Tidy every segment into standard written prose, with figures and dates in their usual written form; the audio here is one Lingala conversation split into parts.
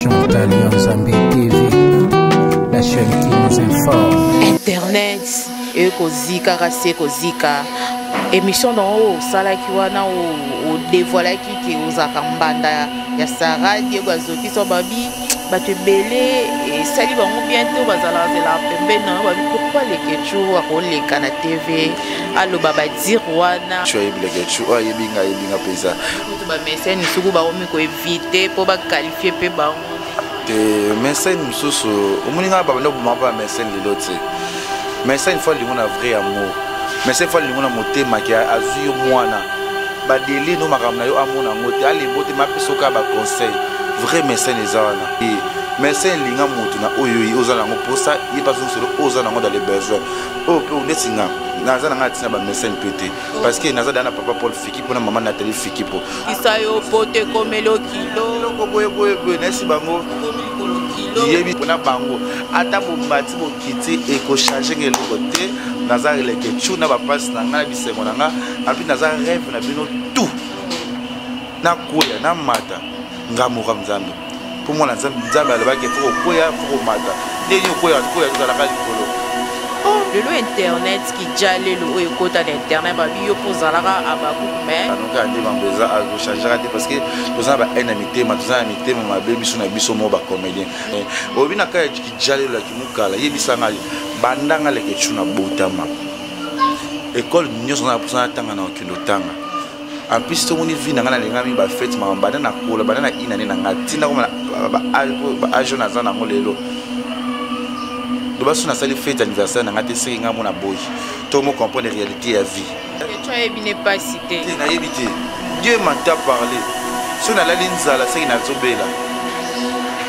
Chantal Nzambe TV, la chaîne qui nous informe. Internet ekozika kasi ekozika émission na oyo osalaki wana odevoilaki ke ozalaka mbanda ya sara diego azokisa babi bato ebele esali bango bien te bazalaka zelaka pembeni na yo babi pourkui leketchu akoleka na tv aloba badire wana ayebi leketchu oyo ayebi nga ayebi nga mpenza kutu bamesene suku bakomi koevite mpo bakalifie mpe bango te mesene mosusu omoni ngai babanda koboma mpe bamesene lelo te mesene fo alingo na vrai amour mesene fo alingo na motema ke azwi yo mwana badele no makambo na yo amona yango te alembo te mapesa oka baconseil vrai mesene eza wana mesene elinga motu na oyo oza nango mposa ye mpe azongiselo oyo oza nango dans le besoin oyo mpe neti nga naza na ngai na ntina bamesene mpe te parce que naza da na papa paul fikipo na mama nathalie fikipo isa yo poto ekomeli okilo eloko boye boye boye nayesi bango yebi mpona bango ata bomati bokiti ekochange nga eloko te naza leke cu na bapasi na ngai na bisengo na ngai api naza rêve na bino tout nakweya namata nga moko nzambe mpo mwana nzambe nzambe alobaki fo kokweya fo komata ndenge nini okweya koya tozalaka likolo oh, lelo internet kija lelo oyo ekota na internet babi yo mpo ozalaka abakuku mai anoka nde mambo eza akochangeaka te parce que toza na bahaine ya mitema toza na mitema mabe biso na biso moko bacomédien eh, oyebi na kaya kija lelo ya kimukala yebisa ngai banda nga leke cu na botama ekole nyonso na mposa natanga na okende otanga en plus tomoni vie na ngai nalingami bafete makambo banda na kola banda na inane na ngai ntina koma baage oyo naza nango lelo loba so nasali fete anniversaire na ngai te seki ngai mona boyi to mo comprendre réalité ya vie ayebi ne pasi te nayebi te dieu manta parle so nalali nzala seki nazobela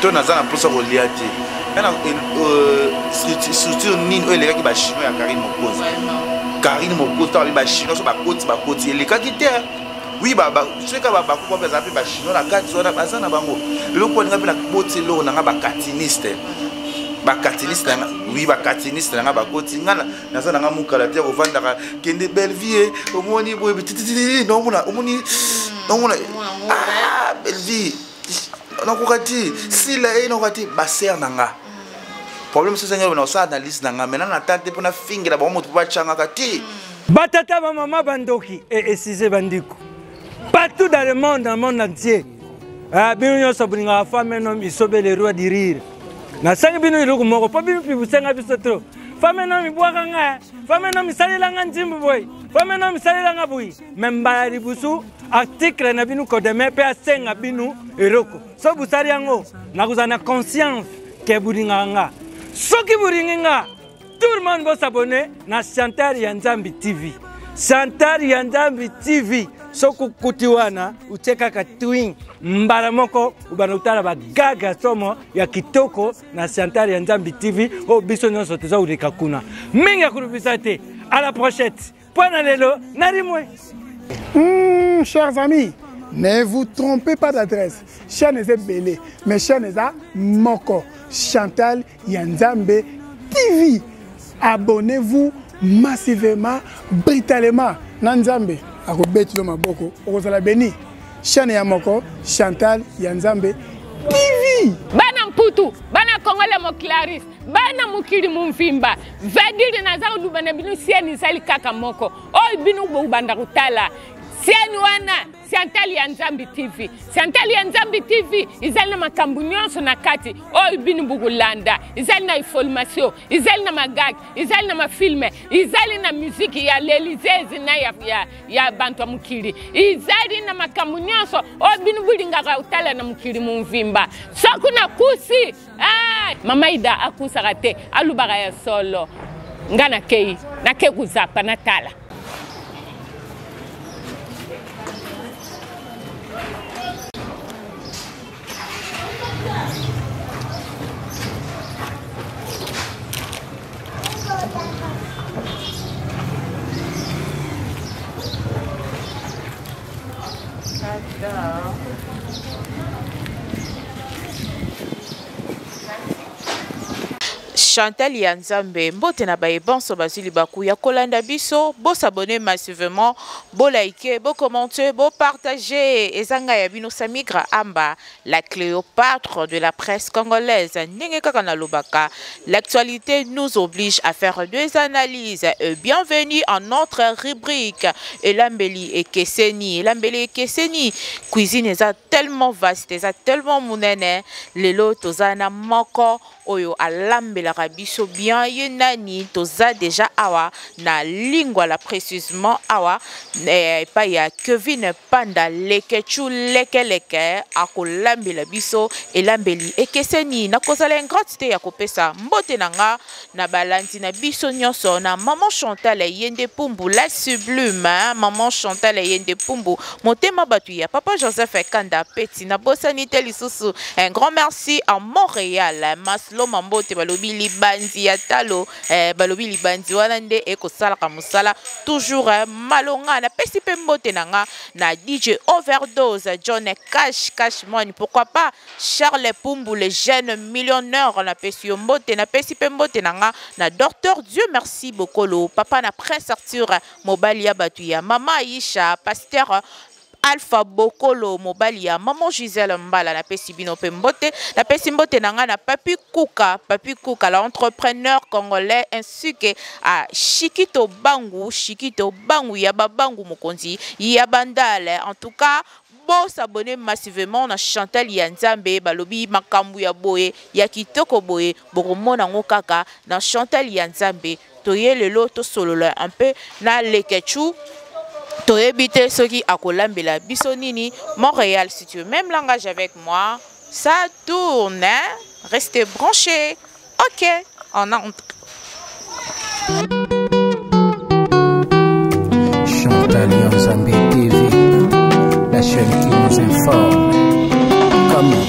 to naza na mposa kolia te na euh, structure nini oyo elekaki bachinois ya karine mokonzi karine mokonzi ntango babi bachinois so bakoti bakoti elekaki te oui soki kaka bakufa mpe azala mpe bachinois na kati wana baza na bango eloko alinga mpe naboti eloko na nga bacatiniste bacatiniste nanga oui bacatiniste nanga bakoti nga naza nanga mokala te kovandaka kende bellevie omoni boye tititi naomona omoni naomona ah bellevie nakoka te sila ye nakoka te basere na nga problème mosusu ezangi na osala analyse na nga maintenant na te mpo nafingela bango moto mpo batyangaka te batata bamama bandoki e esize bandiko partout dans le monde dans le monde entier ah, bino nyonso bolingaka femme un homme isobe le roi du rire nasengi bino eloko moko mpo bino mpe bosenga biso trop femme un homme ebwaka nga femme un homme esalela nga nzimbu boye femme un homme esalela nga boye me mbala liboso article na bino kodeme mpe asenga bino eloko so bosali yango nakozala na conscience ke bolingaka nga soki bolingi nga tout le monde bosabone na chantal ya nzambi tv chantal ya nzambi tv soki okuti wana otie kaka twin mbala moko obanda kotala bagaga somo ya kitoko na chantal ya nzambi tv oyo biso nyonso toza koleka kuna mingi ya kolobisa te à la prochaine mpo na lelo nalimwe Mmh, chers amis, ne vous trompez pas d'adresse. Chaîne est belé, mais chaîne est à Moko. Chantal Yanzambe TV. Abonnez-vous massivement, brutalement. Nanzambe, akobeti lo maboko, okozala béni. Chaîne ya Moko, Chantal Yanzambe TV. Bana Mputu, bana Congolais mo Clarisse, bana mokili momvimba vedire naza koluba na bino sieni ezali kaka moko oyo bino bobanda kotala sieni wana siantali ya nzambe tv siantali ya nzambe tv ezali na makambo nyonso na kati oyo bino bokolanda ezali na information ezali na magage ezali na mafilme ezali na muziki ya lelizezi na ya, ya, ya bantu ya mokili ezali na makambo nyonso oyo bino bolingaka kotala na mokili momvimba soki nakusi Ah, mama Ida akusaka te, alubaka ya solo. Nga nakei, nake kuzapa natala. Chantal ya Nzambe, mbote na baye banso bazwi libaku ya kolanda biso, bo s'abonner massivement, bo liker, bo commenter, bo partager. Eza ngai ya bino Samigra Amba, la Cléopâtre de la presse congolaise. Ndenge kaka nalobaka, l'actualité nous oblige à faire deux analyses. Et bienvenue en notre rubrique Elambeli Ekeseni. Elambeli Ekeseni, cuisine eza tellement vaste, eza tellement munene. Lelo toza na moko oyo alambelaka biso bien. Ye nani? Toza déjà awa na Lingwala, précisément awa epai ya Kevin Panda Lekechu Lekeleke, akolambela biso elambeli ekeseni. Nakozala ingrate te ya kopesa mbote na nga na balandi na biso nyonso, na maman Chantal Yende Pumbu, la sublime, hein? Maman Chantal Yende Pumbu, motema bato ya papa Joseph Kanda Peti. Nabosani te lisusu, un grand merci à Montréal Maslo Mambote, balobi libandi ya talo, balobi libandi wana nde ekosalaka mosala toujours, malonga. Napesi mpe mbote na nga na DJ Overdose John Cash Cash Money, pourquoi pas Charles Pumbu, le jeune millionnaire, napesi yo mbote. Napesi mpe mbote na nga na Docteur Dieu Merci Bokolo, papa na Prince Arthur, mobali ya bato ya mama Aisha, pasteur Alpha Bokolo, mobali ya maman Gisèle Mbala, napesi bino mpe mbote. Napesi mbote na ngai na Papi Kuka, Papi Kuka, l'entrepreneur congolais, ainsi que à Chikito Bangu, Chikito Bangu ya Babangu, mokonzi ya Bandale. En tout cas, bo s'abonner massivement na Chantal ya Nzambe. Balobi makambo ya boye ya kitoko boye, bokomona yango kaka na Chantal ya Nzambe. Toye lelo tosolola un peu na Lekechu, toyebi te soki akolambela biso nini. Montréal, si tu veux même langage avec moi, ça tourne, hein? Restez branchés. Ok, on entre. Chantal Nzambe TV, la chaîne qui nous informe. Comment?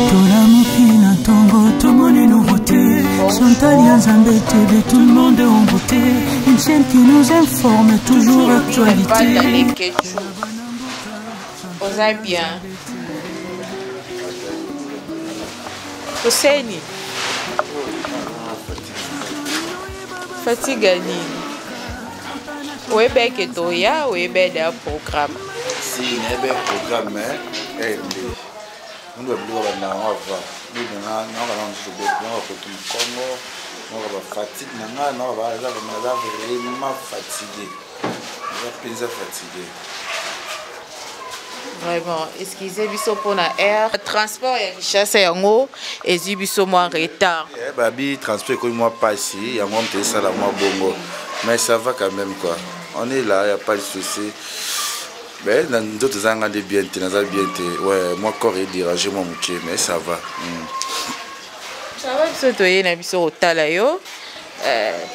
Tolamuki na ntongo, tomoni nouveauté. Chantal ya Nzambe TV, tout le monde est en beauté. Une chaîne qui nous informe, toujours actualité. Lekechu, oza bien? Oseni fatigue nini? Oyeba eke toya, oyeba da programme. Si nayebi programme, mais nde mundu babiloko bandaka yango avant naoka na mosusu, naoka kotu mokongo, naoka bafatigue na ngai, naoka naza vraiment fatigué, naza mpenza fatigué. Vraiment, excusez biso mpona air transport ya Kinshasa, yango ezwi biso mwa retard. Babi transport ekomi mwa pasi, yango moto esala mwa bongo, mais ça va quand même quoi, on est là, y a pas de souci. Mais na nzoto ezanga nde bien te, naza bien te, ouais, moi corps est dérangé mwa moke, mais ça va. Ça va, biso toye na biso kotala yo.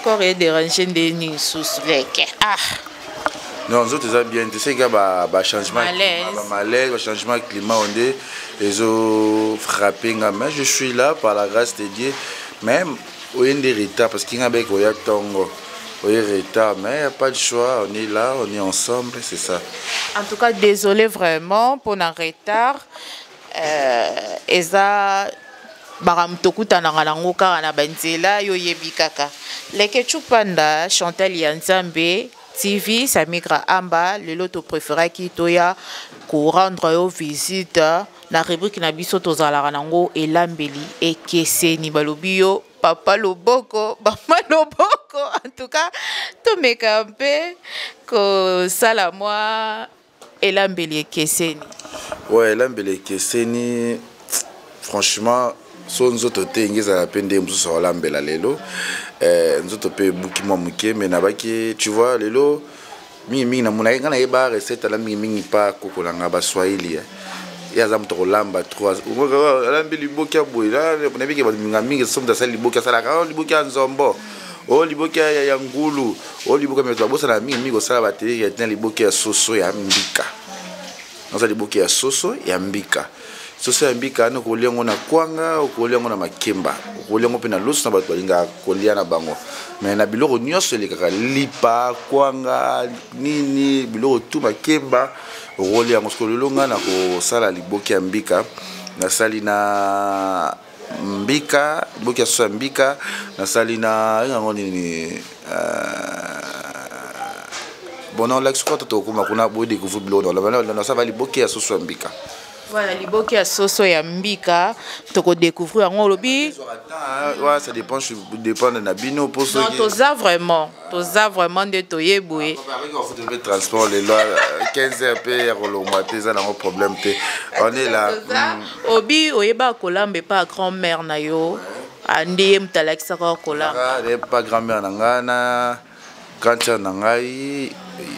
Corps est dérangé nde nini lisusu, leke? Ah. Non, nzoto eza bien te, seka bachangement, bamalaise, bachangement climat oyo nde ezofrappe nga, mais je suis là par la grâce de Dieu. Mais oye nde retard, parce que nga beki oya ntongo, oye retard, mais y a pas de choix, on est là, on est ensemble, c'est ça. En tout cas, désolé vraiment pour un retard. Eza makambo tokutanaka nango kaka na banzela, yo oyebi kaka. Lekechu Panda, Chantal ya Nzambe TV, Samigra Amba, lelo topréféraki toya korendre yo visite na rubrique na biso tozalaka nango, elambeli ekeseni. Balobi yo papa loboko, mama loboko. En tout cas, tomeka mpe kosala mwa elambeli ekeseni. Ouais, elambeli ekeseni, franchement, so nzoto te enge ezala mpe nde mosusu aolambela lelo. Nzoto mpe ebuki mwa moke, mais nabaki, tu vois, lelo mingimingi namonaki ngai nayeba recette ala mingimingi mpa koko na ngai baswahili, ye aza moto kolamba trop, alambi liboki ya boye. Nayebiki bato minga mingi, so moto asali liboki, asalaka liboki ya nzombo, o liboki ya ngulu, o liboki ya bato babosana mingimingi kosala bateleki ya tina liboki ya soso ya mbika. Naza liboki ya soso ya mbika. Soso ya mbika wana, okolia yango na kwanga, okolia yango na makemba, okolia yango mpe na loso, na bato balingaka kolia na bango. Mais na biloko nyonso elekaka lipa, kwanga, nini, biloko tu, makemba, okolia yango. Siko lelo ngai na kosala liboki ya mbika, nasali na mbika. mbika, liboke ya soso ya mbika nasali na yango nini, bon, naolakisi kwa to tokoma kuna boye découvrir biloko nasala liboke ya soso ya mbika. Voilà, liboke ya soso ya mbika, tokodécouvrir yango olobi. Ouais, ça dépend, je dépend na bino po soki. Non, toza vraiment, toza vraiment nde toye boye. Mpe transport lelo 15 heures mpe ya kolongwa te, eza nango problème te, on est là. Obi oyeba kolamba epa grand mère na yo, nde ye moto alakisaka kolamba? Epa grand mère na ngai na grande sœur na ngai,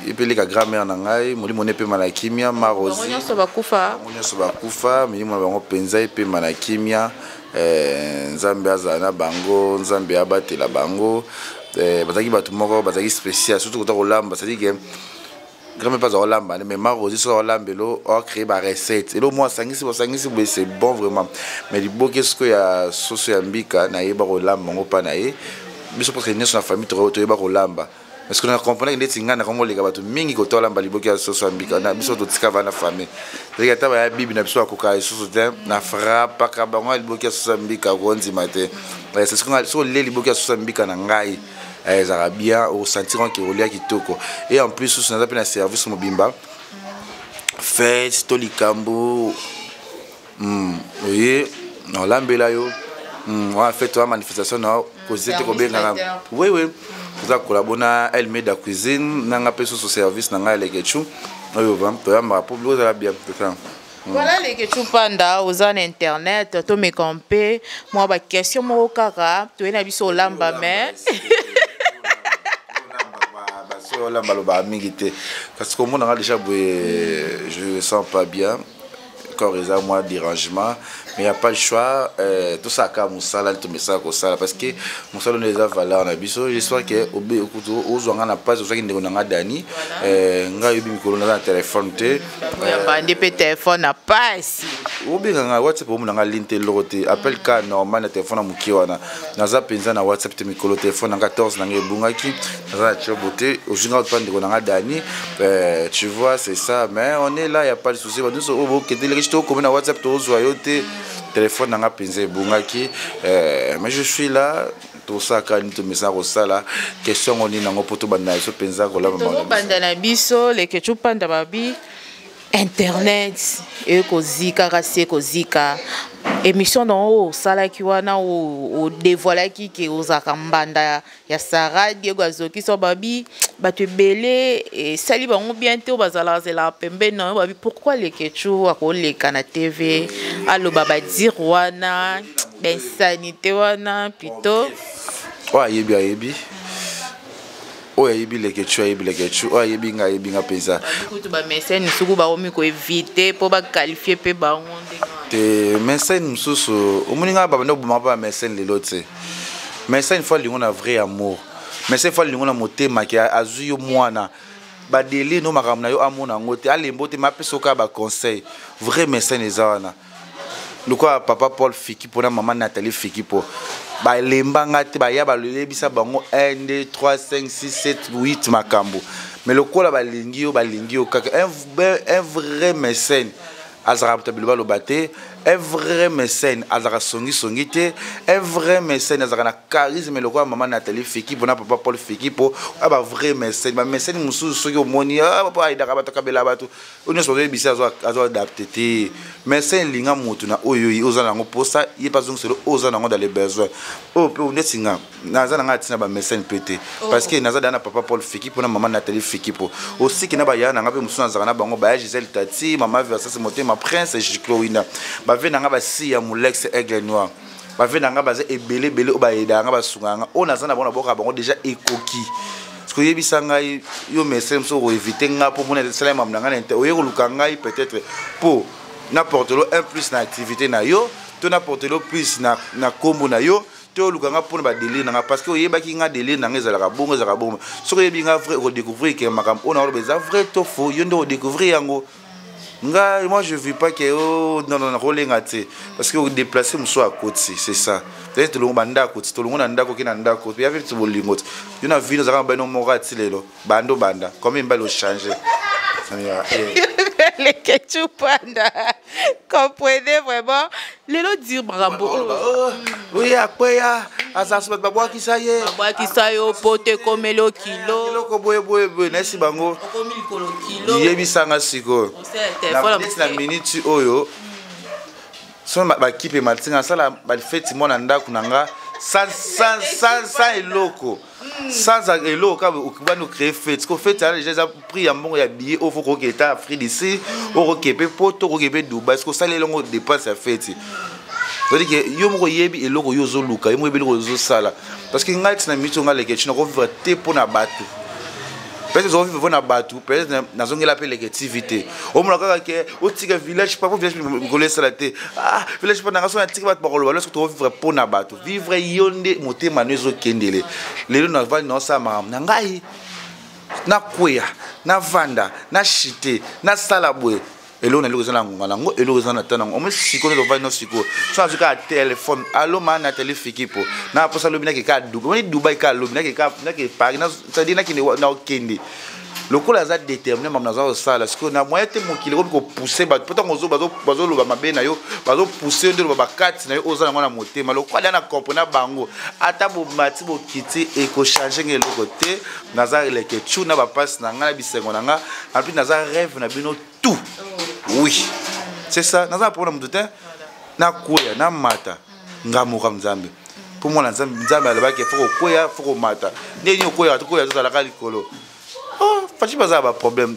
epeleka grand mère na ngai, molimo ne epema na kimia, ma Rosi. Nyonso bakufa. Bango nyonso bakufa, milimo na bango mpenza epema na kimia. Nzambe azala na bango, Nzambe abatela bango. Bazalaki bato moko bazalaki spécial, surtout kota kolamba, c'est-à-dire que grand mère mpe aza kolamba, mais ma Rosi soki akolamba elo acréer barecette, elo mwa asangisi basangisi boye, c'est bon vraiment. Mais liboke sikoyo ya soso ya mbika, nayeba kolamba yango mpa na ye. Biso parce que nyonso na famille toyeba kolamba, parce que na comprendre ndeti ngai nakongo oleka bato mingi kotolamba liboke ya soso ya mbika. Na biso totika va na famille, c'est ata baya bibi na biso bakoka lisusu te, na frappaka bango ya liboke ya soso ya mbika, kondima te. Soki olie liboke ya soso ya mbika na ngai, ezalaka bien, osentir ke olia kitoko. Et en plus susu naza mpe na service mobimba, fête to likambo, oye naolambela yo. Wana fête wa manifestation na kozite te kobengaka, oui, toza kolabo na Elmeda Cuisine nanga mpe susu service na ngai Elekechu oyo toyambaka po biloko ezala bien tosa. Voilà, Lekechu Panda, oza na internet, tomeka mpe mwa baquestion moko kaka toye na biso olamba, mais Soki olamba, alobaka mingi te, parce que omonanga déjà boye, je me sens pas bien, corps eza mwa dérangement, mais y a pas le choix, tosalaka mosala tomesaka kosala, parce que mosala ono eza valeur na biso. J'espère que ozwanga na pasi, ozwaki ndeko na nga Dani, ngai oyebi mikolo naza na telefone te. Bandi mpe telefone na pasi. Obenganga WhatsApp, omonanga ligne te, eloko te, appel ka normal na telefone na mokie wana. Naza mpenza na WhatsApp te mikolo, telefone nanga 14 nanga ebungaki, naza na tiobo te. Ozwinga mpa ndeko nanga Dani, tu vois, c'est ça. Mais on est là, y a pas de souci. Bato nyonso oyo boketeleki tokomi na WhatsApp, tozwa yo te, telefone nanga mpenza ebungaki, mais je suis là. Tosalaka nini, tomesana kosala. Question ngo nini yango mpo tobanda na biso mpenza kolamba? Tozobanda na biso, Lekecu Panda, babi internet ekozika se ekozika. Émission na oyo osalaki wana, odévoilaki ke ozalaka mbanda ya Sara Diego Azokisi, babi bato ebele esali bango bien te, oyo bazalaka zelaka pembeni na yo, babi pourquoi Lekecu akoleka na TV aloba badire wana, bainsanité wana plutôt? Oyo ayebi ayebi, oyo ayebi Lekecu ayebi Lekecu, oyo ayebi nga ayebi nga mpenza. Kutu bamesene suku bakomi koéviter mpo baqualifier mpe bango ndenge. Te, mécène mosusu omoni nga babanda kobomaka mpe bamesene lelo te. Mécène faut alingo na vrai amour, mécène faut alingo na motema ke azwi yo mwana badele no makambo na yo, amona yango te, alembo te, ma apesa oka baconseil. Vrai mécène eza wana lokola papa Paul Fiki mpona mama Nathalie Fiki, mpo balembanga te, baya balobisa bango 1 2 3 5 6 7 8 makambo, mais lokola balingi yo, balingi yo kaka. Un vrai mécène azalaka bato ya biloba aloba te, un vrai mécène azalaka songisongi te, un vrai mécène azalaka na charisme lokola mama Nathalie Fiki mpona papa Paul Fiki, mpo oya bavrai mécène. Bamécène mosusu soki omoni papa ayidaka bato, akabela bato oyo nyonso bazoyebisa, azo adapter te. Mécène elinga motu na oyo oza nango mposa, ye mpe azongiselo oyo oza nango dans les besoins. Oyo mpe neti nga naza na ngai ntina bamécène mpe te, parce que naza daa na papa Paul Fiki mpona mama Nathalie Fiki, mpo osiki na baya na nga mpe mosusu nazalaka na bango, baya Gisele Tati, mama Versas Motema, Prince Giclo Wina, bave na nga basi ya Molex Aigle Noir, bave na nga baza ebele ebele oyo bayedaka nga, basungaka nga, oyo naza na bango, naboka bango déjà ekoki. Parce que oyebisa ngai yo mécène mosusu okoéviter nga mpo mona esala mamu na ngai na oye koluka ngai, peut-être mpo naportelo un plus na activité na yo, to naportelo plus na nkombo na yo, to oluka nga mpona badélire na nga, parce que oyebaki nga délire na nga ezalaka bongo, ezalaka bongo. Soki oyebi nga vrai, okodécouvrir ke makambo oyo naoloba eza vrai to faux, yo nde okodécouvrir yango. Nga, moi, je vis pas que oh non non, nakolenga te, parce que odéplacer mosusu akoti, c'est ça. Peut-être tolongo bandako ti tolongo na ndako, oke na ndako ya ti bolingo ti yo na vino ozalaka bano moko ati lelo bando banda comme mibali ochange. Leketchou Panda, comprenez vraiment lelo dire makambo oyo. Oye akweya, aza so bato babwakisa ye. Babwakisa yo po te ekomeli yo kilo. Eloko boye boye boye nayesi bango. Okomi likolo kilo. Yebisanga sikoyo. Neti na minute oyo so bakipe matinga asala bafeti mwana ndako na nga sans eloko. Sans eloko kaka okobani ocrée fete ko fete wana deja eza prix ya mbongo ya billet oyo fo koke eta Afrique du Sud, okoke mpe Poto, okoke mpe Dubai. Soki osali elongo dépense ya fete, c'est-à-dire que yo moko oyebi eloko yo ozoluka, yo moko oyebi eloko ozosala. Parce que ngai tina miti ngai leke tina kovivre te mpo na bato, peut-être ozovivre mpo na bato, peut-être nazongela mpe leke TV te. Omona kaka ke otika village pa po village mikolo esala te. Ah, village pa nanga so natika bato bakoloba loso. Tovivre mpo na bato, vivre yo nde motema no ezokendele. Lelo navandi naosala makambo na ngai, nakweya, navanda, nachite, nasala boye. Eloko na eloko eza na ngonga nango, eloko eza na ta nango. Omoi sikoyo nde tovandi no sikoyo so nazwi kaka telefone: "Allo, ma Nathalie Fikipo, na posa lobi nake kaka Dubai." Omoni Dubai kaka lobi nake Paris, c'est-à-dire nakende, nakokende lokola aza déterminé. Makambo naza kosala sikoyo na moyen te. Mokili ekomi kopousse bato mpo ntango bazoloba mabe na yo, bazopousse yo nde loba bakati na yo oza nango na motema. Lokola alia na comprena bango, ata bomati bokiti, ekochange nga eloko te. Naza leke tu na bapasi na ngai na bisengo na nga, en plus naza rêve na bino tout. Oui, c'est ça. Naza na problème na moto te. Nakweya, namata, nga moko ya Nzambe, mpo mwana Nzambe, Nzambe alobaki fo kokweya, fo komata. Ndenge nini okweyaka? Tokweyaka, tozalaka likolo. Oh, Faci baza baproblème.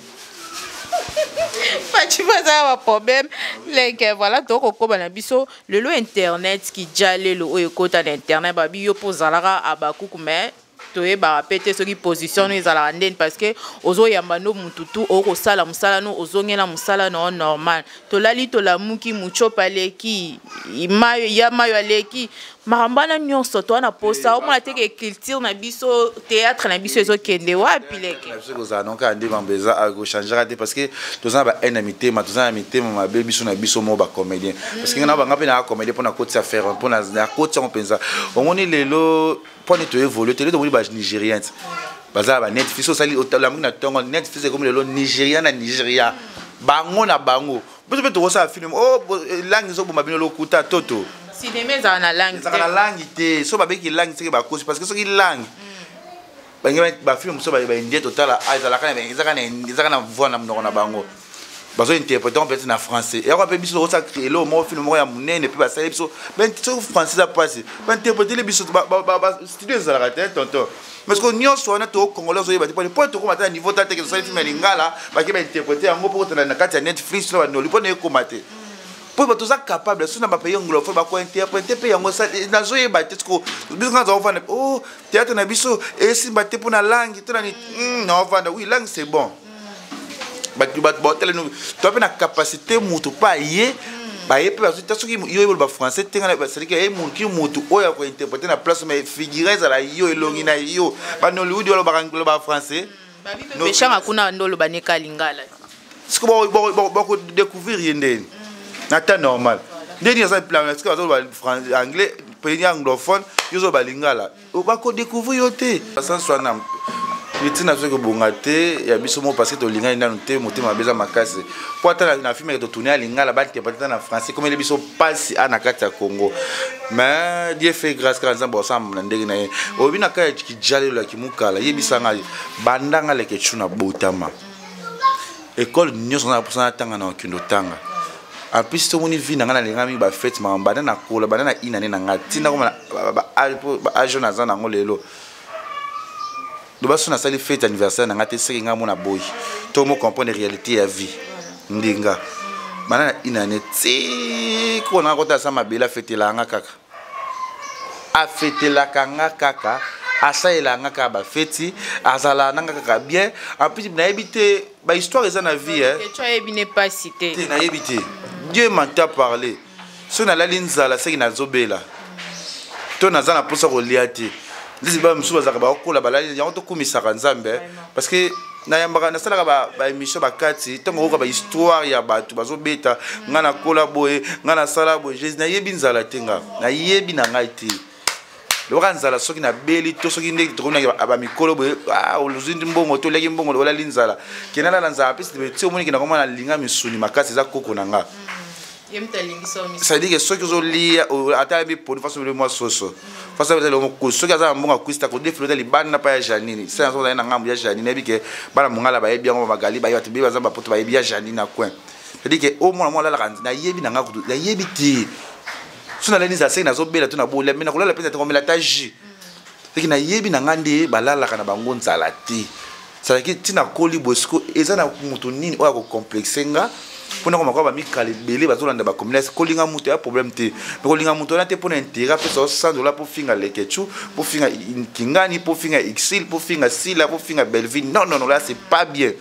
Faci baza baproblème. Leke, voilà, tokokóma na biso lelo internet kija. Lelo oyo ekota na internet, babi yo mpo ozalaka abakuku, mais toyebaka mpe te soki position no ezalaka ndeni, parce que ozoyamba no mutu tu, okosala mosala no, ozongela mosala na yo normal. Tolali, tolamuki, Muchopa aleki mayo ya mayo, aleki makambo wana nyonso. Toa na posa omona teke culture na biso, théâtre na biso ezokende wapi, leke? Na biso kozala non kaka nde mambo eza kochangeaka te, parce que toza na bahaine na mitema, toza na mitema mabe biso na biso moko bacomédien. Parce que ngai na banga mpe naa comédien mpo na kotisa faire, mpo na kotisa yango mpenza. Omoni lelo mpo nini toévolue te? Lelo tomoni banigérien ti baza na baNetflix. Osali olamuki na ntongo, Netflix ekomi lelo Nigéria na Nigéria, bango na bango. Biso mpe tokosala film o langue ezoboma bino lokuta toto. Cinéma ezala na langue? Ezalaka na langue te. So babeki langue seke bakosi, parce que soki langue bange bafilm mosusu baindien totala ezalaka ezaka na voix na monoko na bango, bazointerprete yango peut-être na français. Yako mpe biso tokosala eloko moko, film moko ya monene mpe basali biso soki français eza mpasi, bainterpretele biso. Studio ezalaka te, tonton. Mais soki nyonso wana tokongolais ozoyeba te po tokoma te na niveau ta teke tosali film ya lingala, bake bainterprete yango mpo kotala na kati ya Netflix na banoli mpo na ekoma te, mpo bato oza capable so na bapays anglophone bakointerprete mpe yango. Nazoyeba te siko biso nga naza oh théâtre na biso esimba te mpo na langue to nani. Naovanda, oui, langue c'est bon. Bato bato baotala to mpe na capacité moto mpo aye baye mpe bazwi ta. Soki yo oyeba bafrançais te, nga c'est-à-dire ye moki motu oyo akointerprete na place, mais figure ezala yo, elongi na yo. Banollywood balobaka loba français. Peshanga kuna nde oloba neka lingala. Siko bakodécouvrir ye ndeni na temps normal ndeni aza plan. Siko bazoloba anglais, pays anglophone, yo ozoloba lingala, bakodécouvrir yo te. Sens wana ntina soki kobonga te ya biso moko, parce que tolingani nanu te. Motema mabe eza makasi, po ata na film totourne ya lingala, bainterprete na français, komeli biso mpasi a na kati ya Congo. Mais Dieu fait grâce kaka, Nzambe osamba na ndenge na ye. Oyebi na kaka kijalelo ya kimukala, yebisa ngai, bandanga leke cu na botama ekole nyonso na mposa natanga na okende otanga. En plus tomoni vie na ngai, nalinga mingi bafete, makambo. Banda nakola, banda na inane na ngai ntina koma baage naza nango lelo, loba so nasali fete anniversaire na ngai te, seki ngai mona boyi to mo comprendre réalité ya vie. Ndinga banda na inane ti kona nga kota asa mabele, afetelaka nga kaka, afetelaka nga kaka, asalelaka nga kaka bafeti, azalaka na nga kaka bien. En plus nayebi te bahistoire eza na vie. Ayebi ne pasi te. Te, nayebi te. Dieu m'entend parler. Soki nalali nzala, seki nazobela to naza na mposa kolia te. Ndisi ba mosusu bazalaka bakokola balali yango. Tokumisaka Nzambe, parce que nayambaka, nasalaka baémission bakati ntango okoka bahistoire ya bato bazobeta: ngai nakola boye, ngai nasala boye. Jésus, nayebi nzala te, nga nayebi na ngai te. Lokola nzala soki nabeli to soki nde tokomi na bamikolo boye, ah, ozwi mbongo to oliaki mbongo, olali nzala, kende alala nzala. Apesi ti omoni kenda komona alinga misuni makasi, eza koko na nga. C'est-à-dire que soki ozolia, ata yebi poni faso mwa soso faso soki aza na mbongo akwisi kodefilo te libanda mpa ya Janine. Se nazozali na ngambo ya Janine, yebi ke bana mongala bayebi yango, bamagali bayebi, bato bebi baza bapoto bayebi ya Janine na coin. C'est-à-dire que omona mwa alalaka, nayebi na nga kutu nayebi te so nalali nzala, seki nazobela to nabolia me nakolala mpenza te, komela ata jus. Seki nayebi na nga nde balalaka na bango nzala te. Ezalaki ntina koli boye. Siko eza na moto nini oyo akocomplexe nga mpona koma kwa bamikala ebele bazolanda bacommuniste? Kolinga moto ya problème te, me kolinga moto wana te mpona intérêt apesa o 100 dollar mpo finga Lekechu, mpo finga Kingani, mpo finga Exil, mpo finga Sila, mpo finga Belleville. Non, non, non, là c'est pas bien.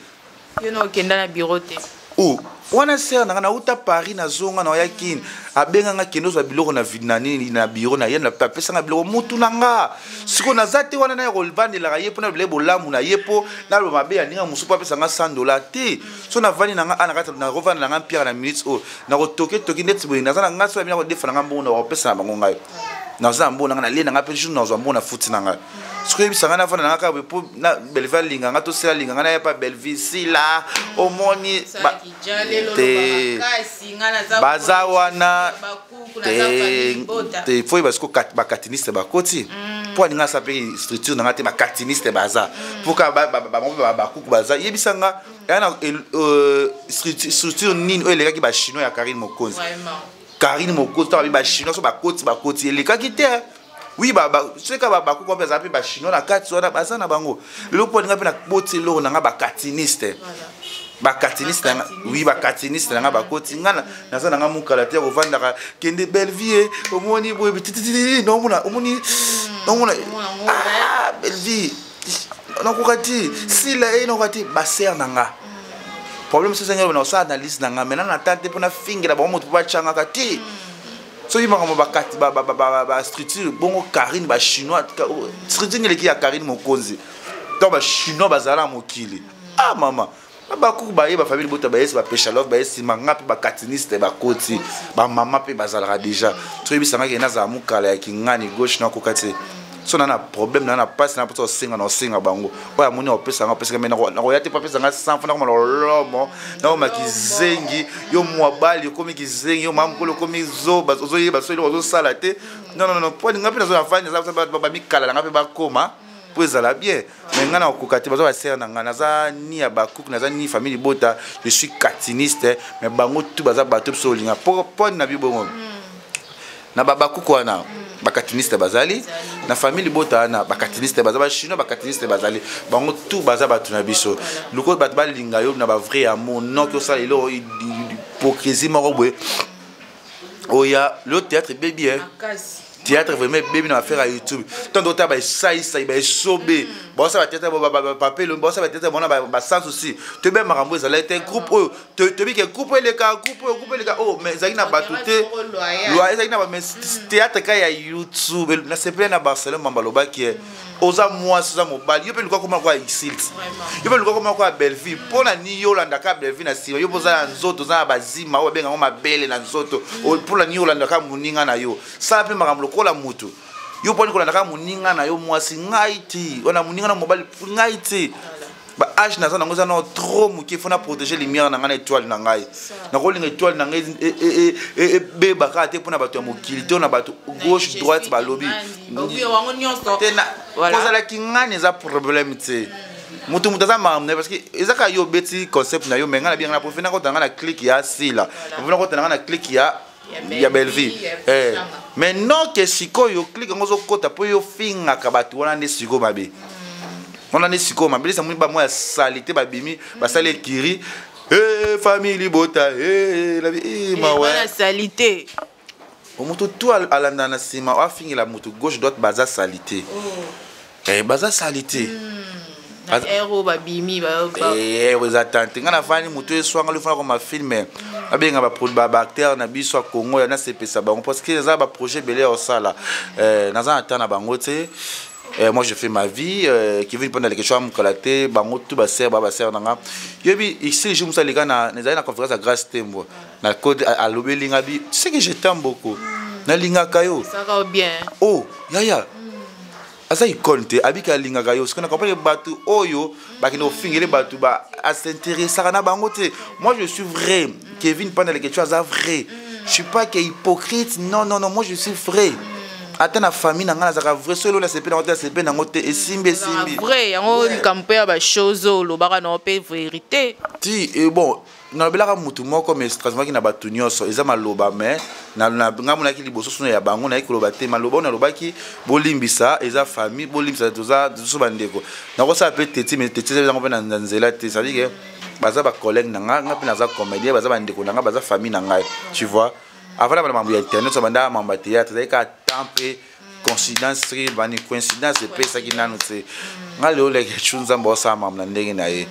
Yo na okenda na bureau te? O wana sere nanga nauta Paris, nazonga na oya Kini, abenganga kende ozwa biloko na na nini na bureau na ye, apesanga biloko. Mutu na nga sikoyo naza te wana naya kovandelaka ye mpona bilei bolamu na ye, mpo naloba mabe ya ndinga mosusu mpo apesanga 100 dollar te. So navandi na nga ana kati, nakovanda na nga mpiaka na minute oyo nakotoke toki ndeti boye, naza na nga so yabina kodefa na nga mbongo, nakopesa na bango. Ngai naza na mbongo na nga, nalie na nga mpe jour nazwa mbongo na futi na ngai. Soki oyebisa ngai navanda na nga kaka boye mpo na Bellevie alinga nga, tosela alinga ngai, naya pa Bellevie Sila, omoni te baza wana te te. Fo yeba siko bacatiniste bakoti mpo alinga asa mpe structure na nga te. Bacatiniste baza mpo ka bango mpe bakuku baza. Yebisa nga, eya na structure nini oyo elekaki bachinois ya Karine Mokonzi? Karine Mokonzi, ntango babi bachinois so bakoti, bakoti elekaki te. Oui, soki kaka bakuku mpe azala mpe bachinois na kati wana, baza na bango lelo mpo alinga mpe na boti eloko na nga. Bacatiniste, bacatiniste nanga, oui, bacatiniste nanga bakoti. Nga naza nanga mokala te kovandaka kende Bellevie, omoni boye titititi, naomona, omoni, naomona, ah, Bellevie nakoka te, Sila e nakoka te, basere na nga problème. So ezangi na kosala analyse na nga maintenant, nata te mpona fingela bango moto mpo bacangaka te. Soki makambo bastructure bongo, Karine, bachinois, structure ngeleki ya Karine Mokonzi, ntango bachinois bazala na mokili, ah mama, bakuku baye, bafamille bota bayesi, bapeshalove baye nsima nga mpe bacatiniste bakoti, bamama mpe bazalaka déjà. Soyebisangaki nazala mokala ya kingani gauche, nakoka te. So na problème na pasi na mposa osenga na osenga bango oyo amoni opesanga, opesaka me nakoya te mpo apesanga 100 fo nakoma lolomo, nakoma kizengi. Yo mobali okomi kizengi, yo mama mokolo okomi zoba, ozoyeba so eloko ozosala te. Non, non, non, po nga mpe nazo nafandi, bamikala na nga mpe bakoma mpo ezala bien, mais ngai nakokoka te. Baza basere na ngai, naza ni ya bakuku, naza ni famille libota, je suis catiniste, mais bango tu baza bato biso olinga mpo na bibongo na babakuku wana. Bacatiniste bazali na famille libota wana, bacatiniste baza, bachinois bacatiniste bazali, bango tu baza bato na biso. Luko bato balinga yo na bavrai amour, noki osala eloko hypocrisie moko boye oya lelo. Théâtre ebebi, théâtre vraiment ebebi na affaire ya YouTube. Ntango otala baesaisai, baesobe, baosala bathéâtre, bapapelo baosala bathéâtre bona basens aussi. Toyebi makambo ezalaki te. Groupe oyo toyebi ke groupe oyo eleka, groupe oyo, groupe eleka oyo, mais ezalaki na bato te, ezalaki na mais théâtre ka ya YouTube. Nasepeli na Barcelone, mamba alobaki oza mwasi, oza mobali, yo mpe luka koma kwa Exil, yo mpe luka koma kwa Belleville. Mpo na nini yo olandaka Belleville na nsima? Yo mpo oza na nzoto, oza na bazima oyo babengango mabele na nzoto. Mpo na nini olandaka moninga na yo? Sala mpe makambo lokola motu. Yo mponi kolandaka moninga na yo mwasi? Ngai ti wana moninga na mobali, ngai ti ba âge naza nango eza nao trop moke. Fo na protéger lumière na ngai na étoile na ngai. Nakolinga étoile na ngai ebeba kaka te mpona bato ya mokili te, na bato gauche droite balobi te. Kozalaki ngani eza problème te. Moto aza makambo na ye, parce que eza kaka yo obeti concept na yo. Mais ngai nabianga na profi, nakota ngai na clique ya Sila, na kota na ngai na clique ya Belleville, mais non ke sikoyo clique yango ozokota mpo yo fingaka bato wana nde sikoyo mabe wana, nde sikoyo mabe. Lesa moni bamwa ya sali te, babimi basali ekiri, famille libota mawa sali te. Moto tu alanda na nsima afingela moto gauche droite, baza sali te, baza sali te. Ero babimi. Eza tante ngai nafandi moto eswanga lofana koma film, abenga baacteur na biso ya Congo ya nasepesa bango, parce que eza baprojet ebele ya kosala. Naza na temps na bango te. Moi je fais ma vie. Kevin mpo naleke so amokala te, bango tu basere ba basere na nga. Yobi ici jour mosu aleka na ezali na conférence ya Grâce Tembo na code, alobeli nga bi, tu sais que je t'aime beaucoup, nalingaka yo. Bien. Oh yaya. Aza icône te, abiki alingaka yo. Soki na comprendre bato oyo bakende kofingele bato, ba asinteresaka na bango te. Moi, je suis vrai. Kevin Panda Leketchou aza vrai. Je suis pas que hypocrite. Non, non, non, moi, je suis vrai. Ata na famille na ngai, nazalaka vrai. Soki eloko nasepe nango te, nasepe nango te. Esimbi, esimbi. Vrai yango, likambo mpe ya bachose oyo olobaka nango mpe vérité. Ti bon, nalobelaka mutu moko, mais transformaki na bato nyonso. Eza maloba, mais ngai monaki liboso sono ya bango, nayaki koloba te. Maloba oyo nalobaki, bolimbisa, eza famille, bolimbisa, toza toso bandeko. Nakosala mpe teti, mais teti eza yango mpe na nzela te. C'est-à-dire que baza bacollègue na ngai, ngai mpe naza comédien, baza bandeko na ngai, baza famille na ngai, tu vois. Avant na bana mambo ya internet, so banda mambo ya théâtre, ezalaki kaka temps mpe coïncidence. Soki bani coïncidence epesaki nanu te, ngai lelo Leketchou, Nzambe osala mambo na ndenge na ye.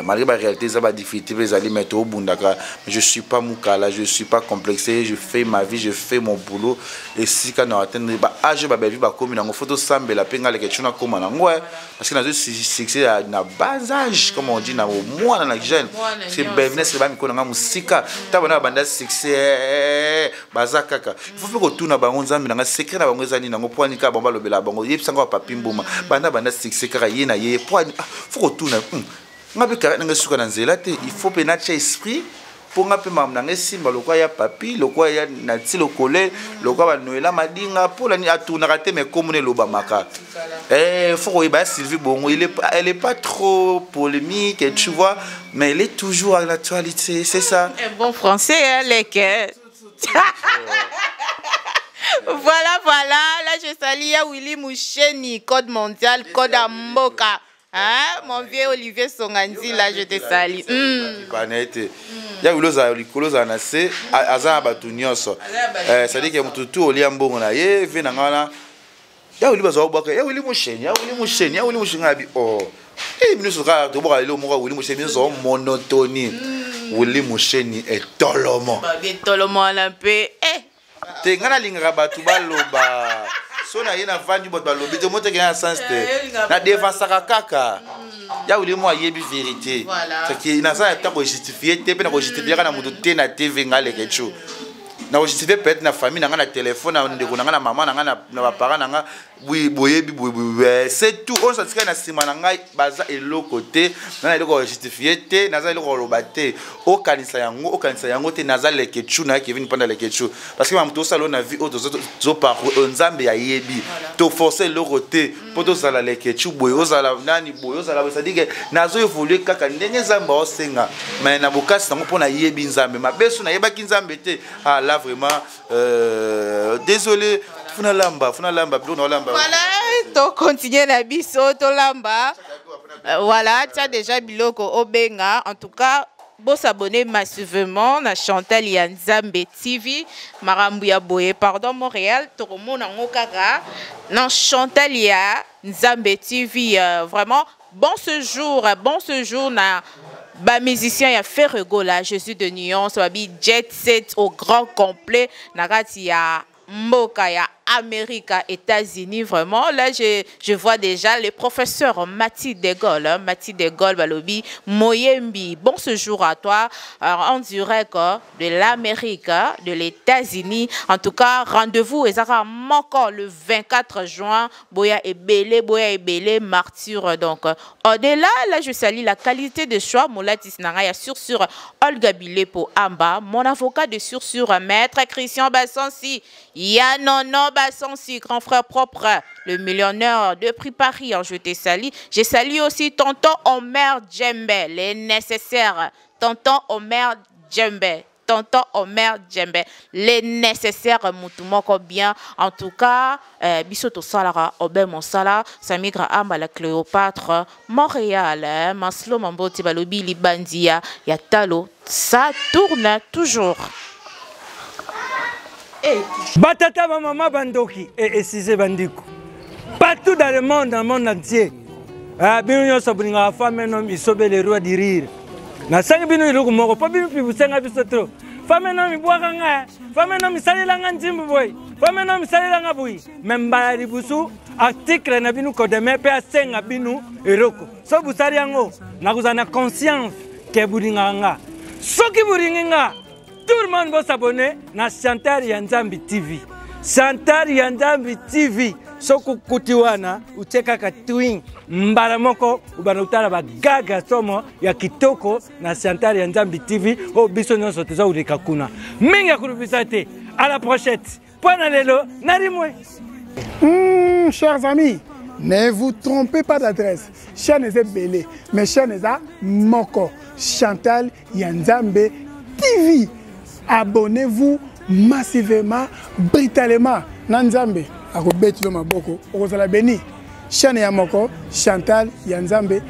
Malgré la réalité, ça va difficulté, les alliés, mais tout bundaka. Mais je suis pas moukala, je suis pas complexé, je fais ma vie, je fais mon boulot. Et si quand on atteint ba âge, ba vie, ba commune, on photo sambela, penga les questions comme on ouais, parce que dans un succès na bas âge, comme on dit, na moi na jeune, c'est bienvenue, c'est ba miko na musika, ta bona banda succès, baza kaka. Il faut faire tout na bango. Nzambe na secret na bango ezali nango po anika bango balobela bango, yebisanga papi mboma banda succès kaka ye na ye po ani. Faut kotuna nga mpe kaka ndenge suka na nzela te. Il faut mpe natia esprit mpo nga mpe makambo na nga esimba lokwa ya papi, lokwa ya nati lokole, lokwa banoela madinga mpo nani atournaka te, mais komona elobamaka. Faut koyeba ya Sylvie Bongo, elle est pas trop polémique, tu vois, mais elle est toujours à l'actualité, c'est ça. Un bon français, hein, leke. Voilà, voilà, là je salue ya Willy Moucheni, code mondial, code Amboka. Hein, mon vieux Olivier Songandi, là je te salue. Bana ete ya wili, ozala likolo, ozala na se, aza na bato nyonso. C'est-à-dire que motu tu olia mbongo na ye ve na nga wana ya wili, bazwa bwaka ya Wili Mosheni, ya Wili Mosheni, ya Wili Mosheni. Abi oh, bino nyonso kaka tobwaka lelo moko ya Wili Mosheni, bino nyonso monotonie. Wili Mosheni etolomo. Babi etolomo wana mpe eh. Te, ngai nalingaka bato baloba. So na ye navandi, bato balobi te, moteke na sens te, nadevansaka kaka. Ya wili mo ayebi vérité. Naza na ntango kojustifie te, mpe na kojustifie kaka na moto te na TV. Ngai Leketchou, na kojustifie peut-être na famille na ngai, na telefone na ndeko na ngai, na mama na ngai, na baparent na ngai. Boyebi, c'est tout. Oyo satikali na nsima na ngai baza eloko te. Naza na eloko kojustifie te, naza eloko koloba te. Okanisa yango, okanisa yango te. Naza Leketchou na Kevin Mpanda Leketchou, parce que mamoto osala oyo na vie oyo tozoparcours oyo, Nzambe ayebi. Toforce eloko te mpo tozala Leketchou boye, ozala nani boye, ozala boye. C'est-à-dire que nazo évolue kaka ndenge Nzambe aosenga, mais na bokasi nango mpo nayebi Nzambe. Mabe so nayebaki Nzambe te. Ah là, vraiment, désolé. Funa lamba, funa lamba, biloko na olamba. Voilà, tocontinue na biso, tolamba. Voilà, tia déjà biloko obenga. En tout cas, bosabonner massivement na Chantal ya Nzambe TV. Makambo ya boye, pardon, Montréal, tokomona yango kaka na Chantal ya Nzambe TV. Vraiment, bon séjour, bon séjour na bamusicien ya Ferre Gola, Jésus de Nuance, babi jet set au grand complet na kati ya mboka ya Amérique, États-Unis. Vraiment, là, je vois déjà le professeur Mathilde de Gaulle, hein, Mathilde de Gaulle, balobi, Moyembi, bon séjour à toi, en direct, hein, de l'Amérique, hein, de l'États-Unis. En tout cas, rendez-vous, ezaka moko le 24 juin, boya ebele, boya ebele, martyr. Donc, au-delà, là, je salue la qualité de choix, Molatis Nangaya sur Olga Bilepo Amba, mon avocat de sur Maître Christian Bassansi, Yanono Bassansi, grand frère propre, le millionnaire de Prix Paris, hein, je te salue. Je salue aussi tonton Omer Djembe, les nécessaires. Tonton Omer Djembe. Tonton Omer Djembe, les nécessaires, mutu moko bien. En tout cas, biso tosalaka obe mosala, Samigra Amba la Cléopâtre, Montréal, hein, Maslo Mamboti balobi Libandia, ya Talo, ça tourne toujours. Hey. Batata ba mama bandoki et esise bandiko. Partout dans le monde, dans le monde entier. Ah, bino nyonso bolingaka femme un homme isobe le roi du rire. Nasengi bino eloko moko mpo bino mpe bosenga biso trop. Femme un homme ebwaka nga, femme un homme esalelanga nzimbu boye, femme un homme esalelanga boye. Mais mbala libusu article na bino kodeme mpe asenga bino eloko. So bosali yango, nakozala na conscience ke bolingaka nga. Soki bolingi nga, tout le monde bosabone na Chantal ya Nzambi TV. Chantal ya Nzambi TV. Soki okuti wana, otie kaka twin mbala moko, obanda kotala bagaga somo ya kitoko na Chantal ya Nzambi TV oyo biso nyonso toza koleka kuna. Mingi ya kolobisa te. À la prochaine. Mpo na lelo nalimwe. Chers amis, ne vous trompez pas d'adresse. Chaîne eza ebele, mais chaîne eza moko. Chantal ya Nzambe TV. Abonnez-vous massivement, brutalement. Na Nzambe akobetilo maboko, okozala béni. Chaîne ya moko, Chantal ya Nzambe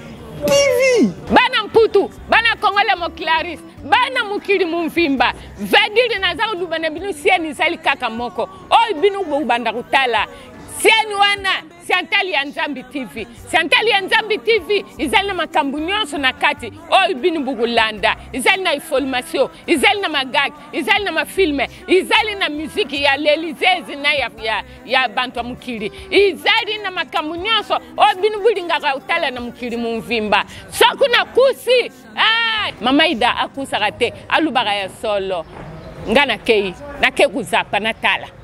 TV. Bana Mputu, bana Kongola mo Clarisse, bana mokili momvimba, vedire naza koluba na bino sieni ezali kaka moko oyo bino bobanda kotala sieni wana Chantal ya Nzambi TV. Chantal ya Nzambi TV ezali na makambo nyonso na kati oyo bino bokolanda. Ezali na information, ezali na magag, ezali na mafilme, ezali na muziki ya lelizezi na ya, ya, ya bantu ya mokili. Ezali na makambo nyonso oyo bino bolingaka kotala na mokili momvimba. Soki nakusi, ah, mama Ida akusaka te, alobaka ya solo. Nga nakei, nakei kozapa natala.